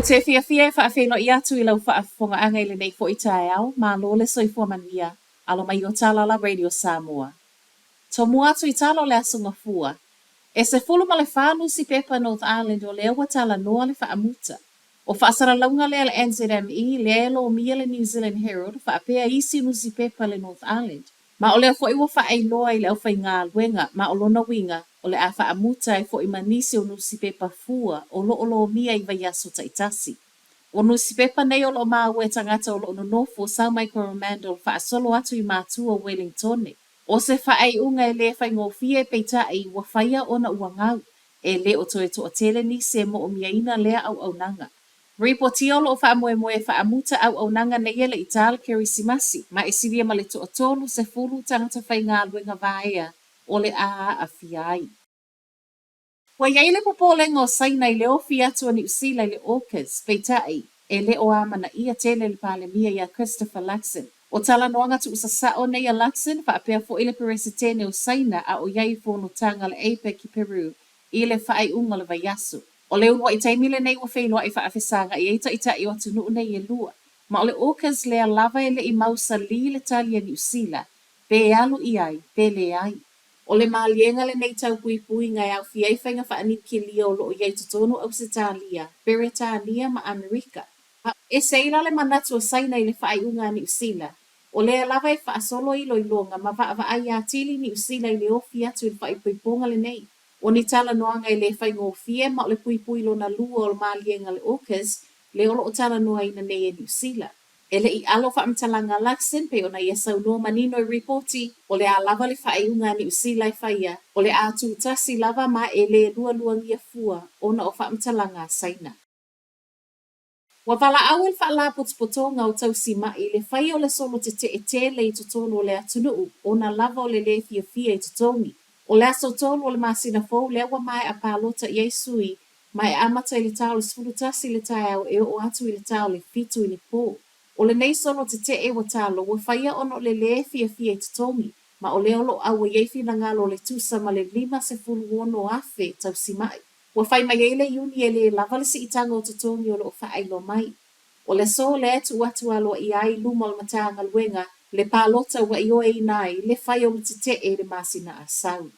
te fiafia e faafeiloai atu i lau faafofogaaga i lenei foi taeao, malo le soifua manuia, alo mai o Talala Radio Samoa. Tomua atu i tala o le Aso Gafua. E 14 nusipepa North Island o lea ua talanoa le faamuta. O faasalalauga lea a le NZME, lea e lomia le New Zealand Herald faapea isi nusipepa a le North Island. Ma o lea foi ua faailoa i le aufaigaluega, ma o lona uiga, o le a faamuta ai foi ma nisi o nusipepa fua o lo o lomia i vaiaso taitasi. O nusipepa nei o lo o maua e tagata o lo o nonofo sau mai Coromandel faasolo atu i Matua Wellingtone. O se faaiuga e le faigofie peitai ua faia ona ua gau, e le o toe toatele nisi e mo'omiaina lea auaunaga. Ripotia o lo o faamoemoe e faamuta auaunaga nei e le i ta le Kerisimasi, ma e silia ma le toa-30 tagata faigaluega vaea o le a aafia ai. Ua i ai le popolega o Saina i le ofi atu a Niu Sila i le AUKUS, peitai, e le o amanaia tele le Palemia ia Christopher Luxon. O talanoaga tuusasao nei a Luxon faapea foi le Peresetene o Saina a o i ai i fonotaga a le APEC i Peru i le faaiuga o le vaiaso. O le uluai taimi lenei ua feiloai faafesaga'i ai taitai o atunuu nei e lua. Ma o le AUKUS lea lava e le i mausali le tali a Niu Sila, pe alu i ai, pe leai. O le maliega lenei tau puipuiga e aofia ai faiga faaniukilia o lo o i ai i totonu o Ausetalia, Peretania ma Amerika. A ese ai la le manatu o Saina i le faaiuga a Niu Sila, o lea lava e faasolo iloiloga ma vaavaai atili Niu Sila i le ofi atu i le faaipoipoga lenei. O ni talanoaga e le faigofie ma o le puipui lona lua o le maliega a le AUKUS lea o lo o talanoaina nei e Niu Sila. E le i alo faamatalaga a Luxon pei ona ia saunoa manino i ripoti, o le a lava le faaiuga a Niu Sila e faia, o le a tutasi lava ma e le lualuagia fua ona o faamatalaga a Saina. Ua valaau e le Faalapotopotoga o Tausima'i le faia o le solo tete'e tele i totonu o le atunuu ona lava o le lē fiafia i totogi. O le aso 3 o le masina fou lea ua maea palota i ai sui ma e amata i le ta o le 11 i le taeao e oo atu i le ta o le 7 i le pō. O lenei solo tete'e ua talo ua faia ona o le lē fiafia i totogi ma o lea o lo o auai ai finagalo o le tusa ma le 56,000 tausima'i. Ua fai mai ai le iuni e lē lava le siitaga o totogi o lo o faailoa mai. O le aso lea e tuu atu aloaia ai i luma o le Matagaluega le palota ua ioeina ai le fai o le tete'e i le masina Asau.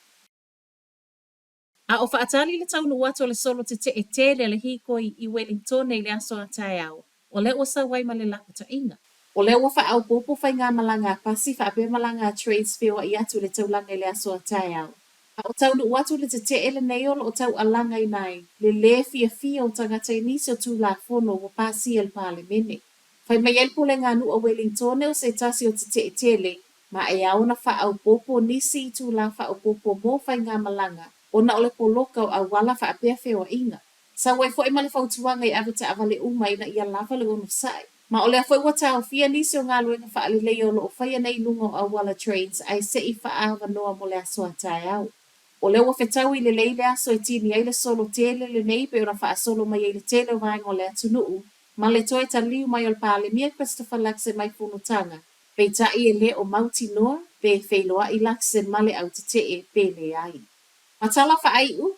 A o faatali le taunuu atu o le solo tete'e tele a le hīkoi i Welingtone i le aso a taeao, o lea ua sau ai ma le lapataiga. O lea ua faaopoopo faigamalaga a pasi faapea malaga a trains feoa'i atu i le taulaga i le aso a taeao. A o taunuu atu le tete'e lenei o lo o taualagaina ai le lē fiafia o tagata i nisi o Tulafono ua pasia e le Palemene. Fai mai ai le Pulega a Nuu o Welingtone o se tasi o tete'e tele ma e ao ona faaopoopo nisi itulā faaopoopo mo faigamalaga ona o le poloka o auala faapea feoa'iga. Sau ai foi ma le fautuaga i avetaavale uma ina ia lava le onosai. Ma o lea foi ua taofia nisi o galuega faaleleia o lo o faia nei i luga o auala trains ae se i faaavanoa mo le aso a taeao. O lea ua fetaui lelei le aso e tini ai le solo tele lenei pei ona faasolo mai ai le tele o vaega o le atunuu ma le toe taliu mai o le Palemia Christopher Luxon mai fonotaga, peitai e le o mautinoa pe feiloai Luxon ma le au tetee pe leai. Ma tala faaiu,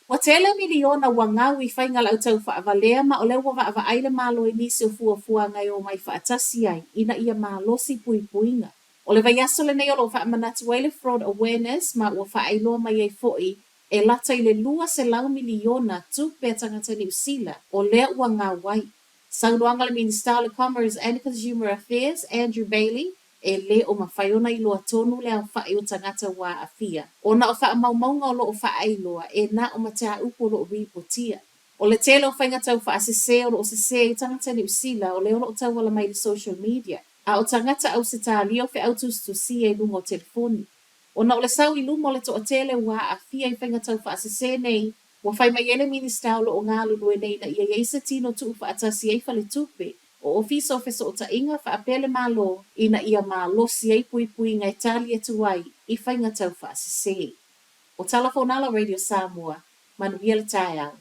Ua tele miliona ua gau i faiga lau tau faavalea ma o lea ua vaavaai le Malo i nisi o fuafuaga e omai faatasi ai ina ia malosi puipuiga. O le vaiaso lenei o lo o faamanatu ai le Fraud Awareness ma ua faailoa mai ai foi e lata i le 200 miliona tupe a tagata Niu Sila o lea ua gau ai. Saunoaga a le Minisita o le Commerce and Consumer Affairs, Andrew Bayly, E le o mafai ona iloa tonu le aofa'i o tagata ua aafia, ona o faamaumauga o lo o faailoa e na o mataupu o lo o ripotia. O le tele o faiga taufaasese o lo o sese ai tagata Niu Sila o lea o lo o tauala mai i le social media, a o tagata Ausetalia o feau tusitusia i luga o telefoni. Ona o le sau i luma o le toatele ua aafia i faiga taufaasese nei, Ua fai mai ai le Minisita o lo o galulue nei ina ia i ai se tino tuufaatasi ai faletupe, o Ofisa o Fesootaiga faapea le Malo ina ia malosi ai puipuiga e tali atu ai i faiga taufaasese. O Tala Fonala Radio Samoa, manuia le taeao.